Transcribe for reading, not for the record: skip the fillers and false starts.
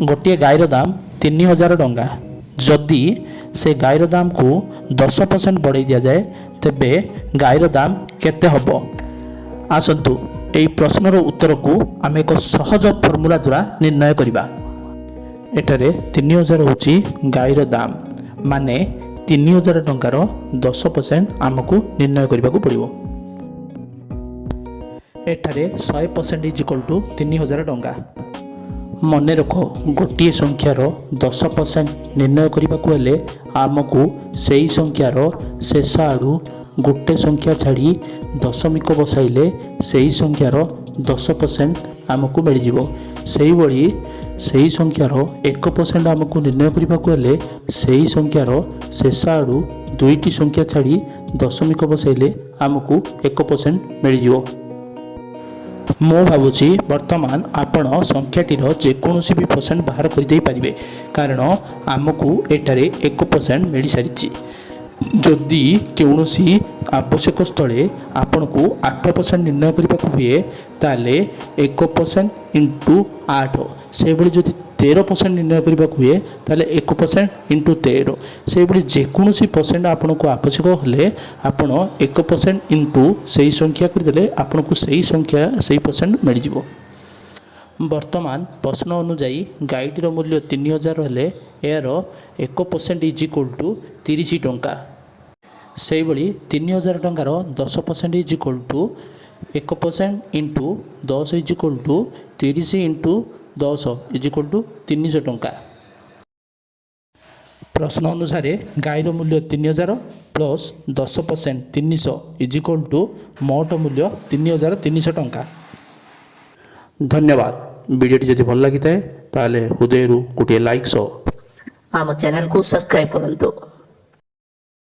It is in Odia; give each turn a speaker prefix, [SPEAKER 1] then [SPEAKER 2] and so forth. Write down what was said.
[SPEAKER 1] ଗୋଟିଏ ଗାଈର ଦାମ 3000 ଟଙ୍କା। ଯଦି ସେ ଗାଈର ଦାମକୁ 10% ବଢ଼ାଇ ଦିଆଯାଏ, ତେବେ ଗାଈର ଦାମ କେତେ ହେବ? ଆସନ୍ତୁ, ଏହି ପ୍ରଶ୍ନର ଉତ୍ତରକୁ ଆମେ ଏକ ସହଜ ଫର୍ମୁଲା ଦ୍ୱାରା ନିର୍ଣ୍ଣୟ କରିବା। ଏଠାରେ 3000 ହେଉଛି ଗାଈର ଦାମ, ମାନେ 3000 ଟଙ୍କାର 10% ଆମକୁ ନିର୍ଣ୍ଣୟ କରିବାକୁ ପଡ଼ିବ। ଏଠାରେ 100% is equal to 3000 ଟଙ୍କା। ମନେ ରଖ, ଗୋଟିଏ ସଂଖ୍ୟାର 10% ନିର୍ଣ୍ଣୟ କରିବାକୁ ହେଲେ ଆମକୁ ସେଇ ସଂଖ୍ୟାର ଶେଷ ଆଡ଼ୁ ଗୋଟେ ସଂଖ୍ୟା ଛାଡ଼ି ଦଶମିକ ବସାଇଲେ ସେଇ ସଂଖ୍ୟାର 10% ଆମକୁ ମିଳିଯିବ। ସେଇଭଳି ସେଇ ସଂଖ୍ୟାର 1% ଆମକୁ ନିର୍ଣ୍ଣୟ କରିବାକୁ ହେଲେ ସେଇ ସଂଖ୍ୟାର ଶେଷ ଆଡ଼ୁ ଦୁଇଟି ସଂଖ୍ୟା ଛାଡ଼ି ଦଶମିକ ବସାଇଲେ ଆମକୁ 1% ମିଳିଯିବ। ମୁଁ ଭାବୁଛି, ବର୍ତ୍ତମାନ ଆପଣ ସଂଖ୍ୟାଟିର ଯେକୌଣସି ବି ପରସେଣ୍ଟ ବାହାର କରିଦେଇପାରିବେ, କାରଣ ଆମକୁ ଏଠାରେ 1% ମିଳିସାରିଛି। ଯଦି କୌଣସି ଆବଶ୍ୟକ ସ୍ଥଳେ ଆପଣଙ୍କୁ 8% ନିର୍ଣ୍ଣୟ କରିବାକୁ ହୁଏ, ତାହେଲେ 1% ଇଣ୍ଟୁ 8। ସେହିଭଳି ଯଦି 13% ନିର୍ଣ୍ଣୟ କରିବାକୁ ହୁଏ, ତାହେଲେ 1% ଇଣ୍ଟୁ 13। ସେହିଭଳି ଯେକୌଣସି ପରସେଣ୍ଟ ଆପଣଙ୍କୁ ଆବଶ୍ୟକ ହେଲେ ଆପଣ 1% ଇଣ୍ଟୁ ସେଇ ସଂଖ୍ୟା କରିଦେଲେ ଆପଣଙ୍କୁ ସେଇ ସଂଖ୍ୟା, ସେଇ ପରସେଣ୍ଟ ମିଳିଯିବ। ବର୍ତ୍ତମାନ ପ୍ରଶ୍ନ ଅନୁଯାୟୀ ଗାଈଟିର ମୂଲ୍ୟ 3000 ହେଲେ ଏହାର 1% is equal to 30 ଟଙ୍କା। ସେଇଭଳି 3000 ଟଙ୍କାର 10% is equal to 1% into 10 is equal to 30 into 10 is equal to 300 ଟଙ୍କା। ପ୍ରଶ୍ନ ଅନୁସାରେ ଗାଈର ମୂଲ୍ୟ 3000 ପ୍ଲସ୍ 10% 300 is equal to ମୋଟ ମୂଲ୍ୟ 3300 ଟଙ୍କା। ଧନ୍ୟବାଦ। ଭିଡ଼ିଓଟି ଯଦି ଭଲ ଲାଗିଥାଏ, ତାହେଲେ ହୃଦୟରୁ ଗୋଟିଏ ଲାଇକ୍ ସହ
[SPEAKER 2] ଆମ ଚ୍ୟାନେଲକୁ ସବସ୍କ୍ରାଇବ୍ କରନ୍ତୁ।